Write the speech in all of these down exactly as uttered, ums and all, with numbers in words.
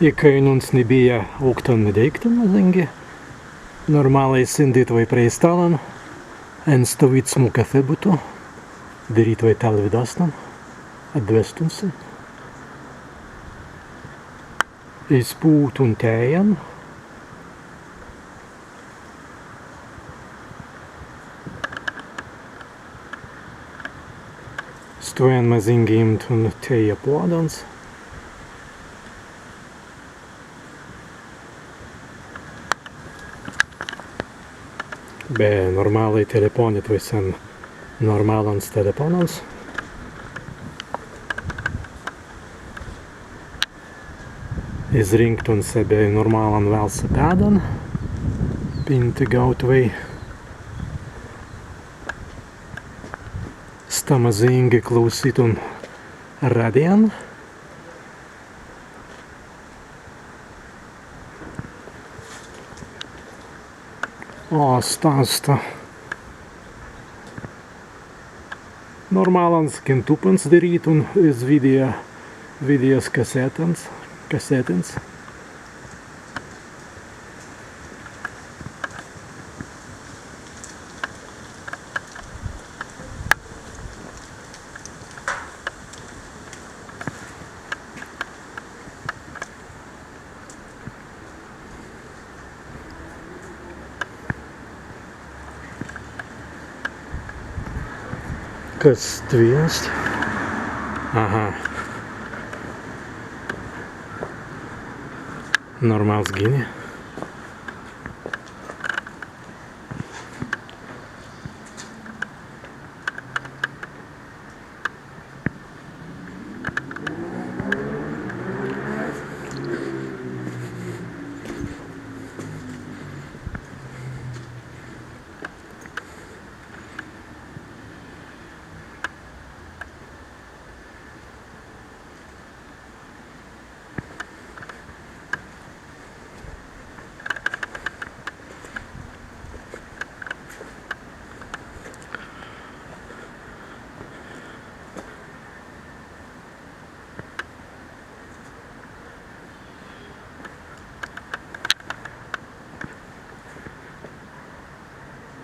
Ikkai nūns ni bijja aūktan ni deīktan mazīngi. Normālai sīnditwei prei stallan en stawīdsmu kafebuttu, dirītwei tālwidāsnan, etdwestun si. Izpūtun tējan. Stwen mazīngi īmtun tēja pōdans. Be normālai telepōnitwei sen normālans telepōnans. Izrīnktun sebbei normālan welsipēdan, pintegaūtwei sta mazīngi klausītun radian. O, sta, sta. Normālans kintupans dirītun iz wīdja, wīdjas kasētans, kasētans. Kas stwi ast? Aha. Normāls gīni.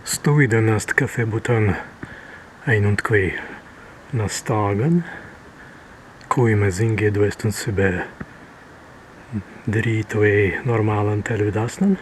Stawīdan ast kafebuttan ainuntkwēi na stāgan, kwēi mazīngi etdwestun si be dirītwei normālan tālwidāsnan.